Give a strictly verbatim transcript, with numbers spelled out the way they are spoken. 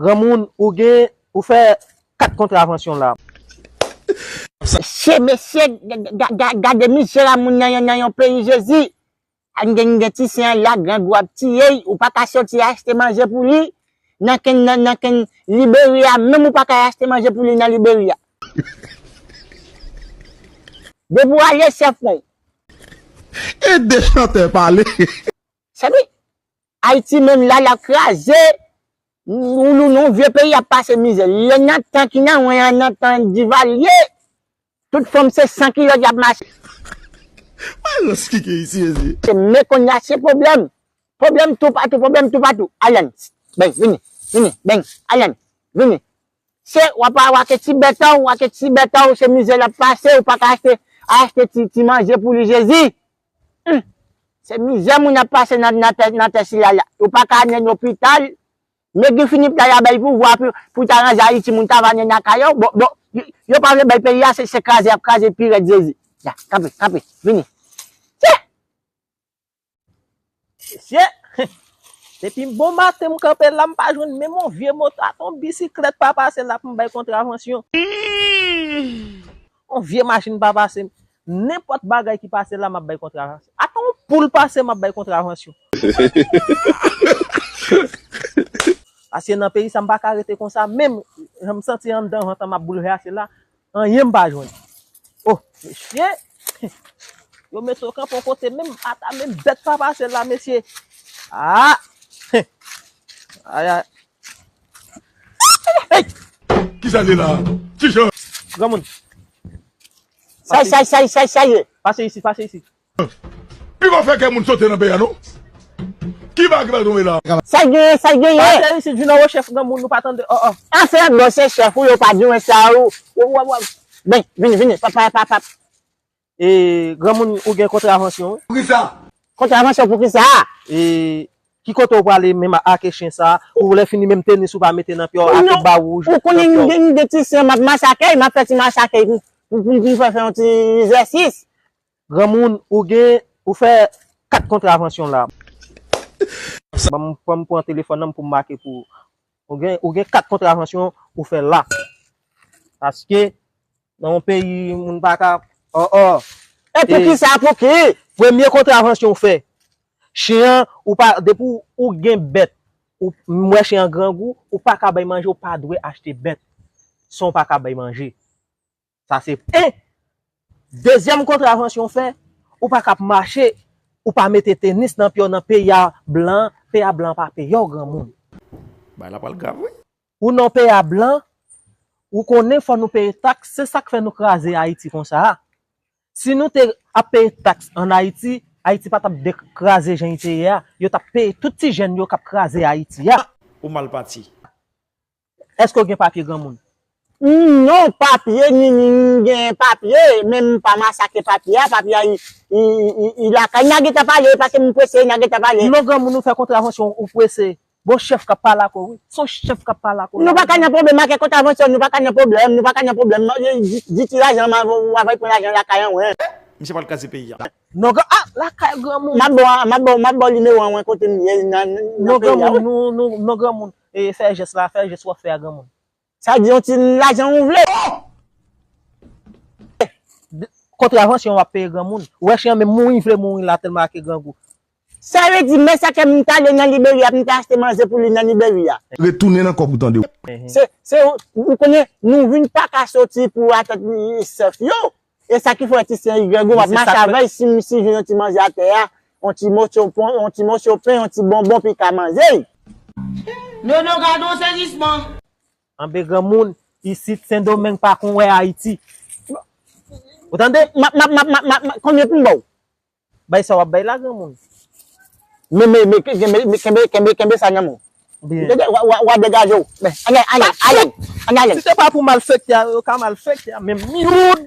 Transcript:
Granmoun, ou gen, ou fè kat kontravansyon la. Mesye, mesye, ga- ga- ga- gade mizè a moun nan nan yon peyi Jezi. An gen gen ti sen an la, grangou ap tiye l, ou pa ka soti achte manje pou li. Nan ken nan nan ken Liberi a, menm ou pa ka achte manje pou li nan Liberi a. Depi w ale, chèf mwen. Ede chantè pale. Sabi? Ayiti menm la, l ap kraze. Ou lou non vye peyi ap pase mizè. Lè nan tan ki nan wen an, nan tan Divalye, tout fanm se san kilòt y ap mache. Wè jan s kike isi, Jezi. Se men konnya se pwoblèm. Pwoblèm toupatou, pwoblèm toupatou. Alan, ben, vini, vini, ben, Alan, vini. Se, w ap wake ti bèt ou, wake ti bèt ou, se mizè l ap pase, ou pa ka achte, achte ti, ti manje pou li, Jezi. Hmm. Se mizè moun ap pase nan, nan tè, nan tè sila la. Ou pa ka al nan lopital. Men Guy Philippe la, y a bay pouvwa pou, pou ta ranje Ayiti, moun ta vannen nan kay yo. Bon, bon, yo, yo pa vle bay peyi a, se, se kraze, y ap kraze pi rèd, Jezi. Ya, kanpe, kanpe, vini. Tye! Mesye, depi bon maten m kanpe la, m pa jwenn menm yon vye moto ak yon bisiklèt pa pase la pou m bay kontravansyon. Yon vye machin pa pase, nenpòt bagay ki pase la, m ap bay kontravansyon. Ata yon poul pase, m ap bay kontravansyon. Paske nan peyi sa, m pa ka rete konsa menm. Jan m santi anndan vant lan m ap boulvèse la, anyen m pa jwenn. Oh, mesye! Yo mete yo kanpe yon kote, menm ata, menm bèt pa pase la, mesye. Ah! Ay, ay. Hey! Kisa l ye la? Ti jan. Granmoun. Sa, sa, sa, sa, sa ye. Pase isi, pase isi. Pi pa fè kè moun sote nan peyi a, non. Ki bagay ki pral tonbe la? Sa genyen, sa genyen. Pase isi, vin anwo chèf granmoun, nou pa tande. Oh, oh. Afè bon, se chèf ou, yo pa di mwen sa, ou, ou, ou, ou. Ben, vini, vini, pa, pa, pa, pa. E, granmoun, ou gen kontravansyon, wi. Poukisa? Kontravansyon poukisa? E, ki kote ou prale menm a- ake chen sa? Ou lè fini menm tenis ou pa mete nan pye w, ake ba wouj. Ou konnen m gen, m gen ti sen, m ap masake, m ap fè ti masake pou, pou, pou, pou fè, fè yon ti egzèsis. Granmoun, ou gen, ou fè kat kontravansyon la. Ban m, ban m pran telefòn nan pou m make pou ou. Ou gen, ou gen kat kontravansyon ou fè la. Paske, nan yon peyi, moun pa ka, oh, oh. E pou ki sa, pou ki? Premye kontravansyon ou fè. Chen an, ou pa, depi ou, ou gen bèt, ou, m wè chen an grangou, ou pa ka bay manje, ou pa dwe achte bèt. San ou pa ka bay manje. Sa se en. Dezyèm kontravansyon w fè, ou pa ka ap mache, ou pa mete tenis nan pye w nan peyi a blan, peyi a blan pa peye w granmoun. Bagay la pral grav, wi. Ou nan peyi a blan, ou konnen fò nou peye taks, se sa k fè nou kraze Ayiti konsa a. Si nou te ap peye taks ann Ayiti, Ayiti pa t ap de- kraze jan li te ye a, yo t ap peye tout ti jèn yo k ap kraze Ayiti a. Ou mal pati. Èske w gen papye granmoun? Non, papye, ni, ni, m gen papye, men m pa masake papye a, papye a, i, i, i, i, i lakay. N a gentan pale, paske m prese, n a gentan pale. Non, granmoun, ou fè kontravansyon, ou prese. Bon, chèf k ap pale ak ou, wi. Se yon chèf k ap pale ak ou. Nou pa ka nan pwoblèm ak kontravansyon, nou pa ka nan pwoblèm, nou pa ka nan pwoblèm. Di, di ti lajan, w ap al pran lajan lakay an, wen. Misye pral kraze peyi a. Non, gran, ah, lakay granmoun. M ap ba w, m ap ba w, m ap ba w nimewo an, wen, kote m ye nan, nan peyi a, wi. Non, granmoun, nou, nou, non, granmoun. E fè jès la, fè jès w ap fè a granmoun. Sa di yon ti lajan ou vle. Kontravansyon w ap peye granmoun. Ou wè chen an menm mouri vle mouri la tèlman ake grangou. Sa vle di, men sa ke m t ale nan Liberi a, m t achte manje pou li nan Liberi a. Retounen nan kòb ou tande. Se, se, ou konnen, nou vin pa ka soti pou atant sèf yo. E sa ki fè ti sèy grangou, m ap mache avè l, si m, si jwenn yon ti manje atè a, yon ti moso pon, yon ti moso pen, yon ti bonbon, pou l ka manje. Nono, gade yon sezisman. Anben granmoun, isit Sendomeng pa konn wè Ayiti. Ou tande? M ap, m ap, m ap, m ap, m ap, konbyen pou m ba w? Bay sa w ap bay la, granmoun. Men, men, men, kenbe, men, kenbe, kenbe, kenbe sa nan men w. Byen. Gade, w a, w a, w a degaje w. Men, ann ale, ann ale, ann ale. Si se pa pou malfektè a, yo ka malfektè a, men m youd.